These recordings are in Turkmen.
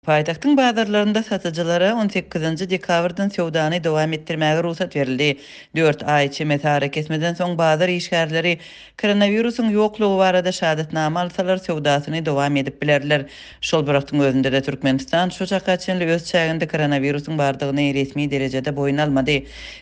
Paýtagtyň bazarlarynda satyjylara on sekizinji dekabrdan söwdany dowam etdirmäge rugsat berildi. Dört aý çemesi arakesmeden soň bazar işgärleri koronawirusyň ýoklugy barada şahadatnama alsalar söwdasyny dowam edip bilerler. Şol bir wagtyň özünde-de Türkmenistan şu çaka çenli öz çäginde koronawirusyň bardygyny resmi derejede boýun almady.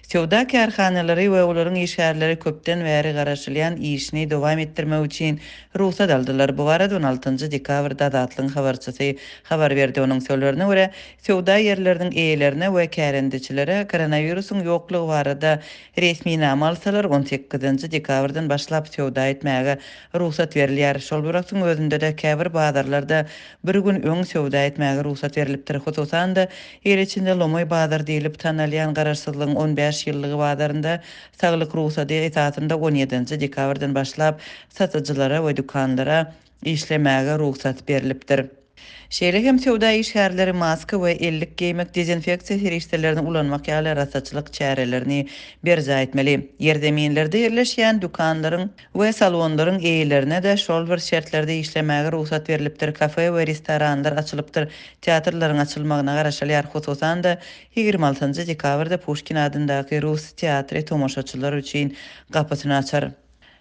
Söwda kärhanalary we olaryň işgärleri köpden bäri garaşylýan işini dowam etdirmek üçin rugsat aldylar. Bu barada on altynjy dekabrda Azatlygyň habarçysy habar berdi. Onuň sözlerine görä, söwda ýerleriniň eýelerine we kärendeçilere koronawirusyň ýoklugy barada resminama alsalar, on sekizinji dekabrdan başlap söwda etmäge rugsat berilýär. Şol bir wagtyň özünde-de käbir bazarlarda bir gün öň söwda etmäge rugsat berlipdir. Hususan-da, il içinde lomaý bazar diýlip tanalýan Garaşsyzlygyň 15 ýyllygy bazarynda saglyk rugsady esasynda on ýedinji dekabrdan başlap satyjylara we dükanlara işlemäge rugsat berlipdir. Şeýle hem söwda işgärleri maska we ellik geýmek, dezinfeksiýa serişdelerini ulanmak ýaly arassaçylyk çärelerini berjaý etmeli. Ýerzeminlerde ýerleşýän dükanlaryň we salonlaryň eýelerine-de şol bir şertlerde işlemäge rugsat berlipdir, kafe we restoranlar açylypdyr, teatrlaryň açylmagyna garaşylýar, hususan-da, 26 dekabrda Puşkin adyndaky rus teatry tomaşaçylar üçin gapysyny açar.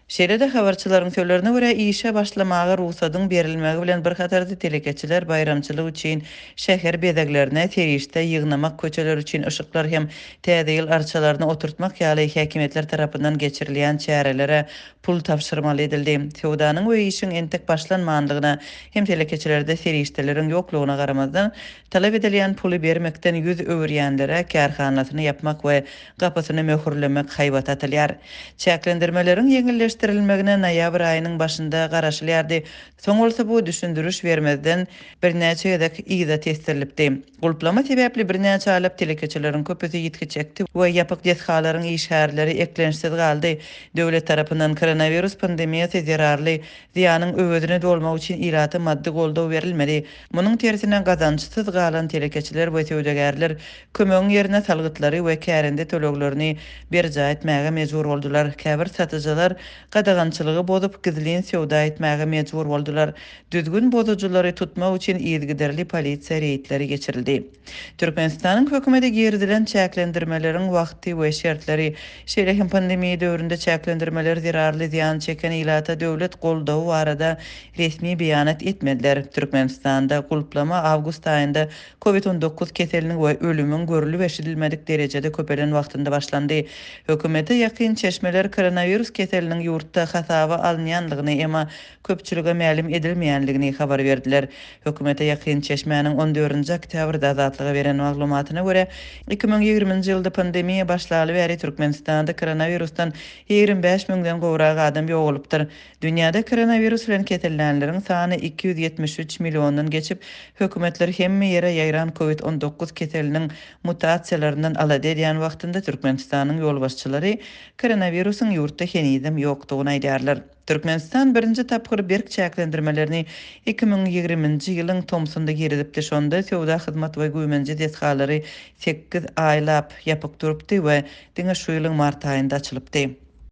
Şeýle-de, habarçylaryň sözlerine görä, işe başlamaga rugsadyň berilmegi bilen bir hatarda telekeçiler baýramçylyk üçin şäher bezeglerine serişde ýygnamak, köçeler üçin yşyklar hem Täze ýyl arçalaryny oturtmak ýaly häkimiýetler tarapyndan geçirilýän çärelere pul tabşyrmaly edildi. Söwdanyň we işiň entek başlanmandygyna hem telekeçilerde serişdeleriň ýoklugyna garamazdan, talap edilýän puly bermekden ýüz öwürýänlere kärhanasyny ýapmak we gapysyny möhürlemek haýbaty atylýar. Çäklendirmeleriň ýeňilleşdirilmegine noýabr aýynyň başynda garaşylýardy. Soň bolsa bu düşündiriş bermezden birnäçe gezek yza tesdirilipdi. Gulplama sebäpli birnäçe aýlap telekeçileriň köpüsi ýitgi çekdi we ýapyk desgalaryň işgärleri eklençsiz galdy. Döwlet tarapyndan koronawirus pandemiýasy zerarly zyýanyň öwezini dolmak üçin ilata maddy goldaw berilmedi. Munuň tersine gazançsyz galan telekeçiler we söwdagärler kömegiň ýerine salgytlary we kärende töleglerini berjaý etmäge mejbur boldular. Käbir satyjylar gadagançylygy bozup, gizlin söwda etmäge mejbur boldular. Düzgün bozujylary tutmak üçin yzygiderli polisiýa reýdleri geçirildi. Türkmenistanyň hökümeti girizilen çäklendirmeleriň wagty we şertleri, şeýle hem pandemiýa döwründe çäklendirmeler zerarly zyýan çeken ilata döwlet goldawy barada resmi beýanat etmediler. Türkmenistanda gulplama awgust aýynda Covid 19 keseliniň we ölümiň görlüp-eşidilmedik derejede köpelen wagtynda başlandy. Hökümete ýakyn çeşmeler koronawirus keseliniň ýurtda hasaba alynýanlygyny, emma köpçülige mälim edilmeýänligini habar berdiler. Hökümete ýakyn çeşmäniň on dördünji oktýabrda Azatlyga beren maglumatyna görä, 2020-nji ýylda pandemiýa başlaly bäri Türkmenistanda koronawirusdan 25 müňden gowrak adam ýogalypdyr. Dünýäde koronawirus bilen kesellänleriň sany 273 milliondan geçip, hökümetler hemme ýere ýaýran Covid 19 keseliniň mutasiýalaryndan alada edýän wagtynda Türkmenistanyň ýolbaşçylary koronawirusyň ýurtda henizem ýokdugyny aýdýarlar. Türkmenistan birinji tapgyr berk çäklendirmelerini 2020-nji ýylyň tomsunda girizipdi, şonda söwda, hyzmat we güýmenje desgalary sekiz aýlap ýapyk durupdy we diňe şu ýylyň mart aýynda açylypdy.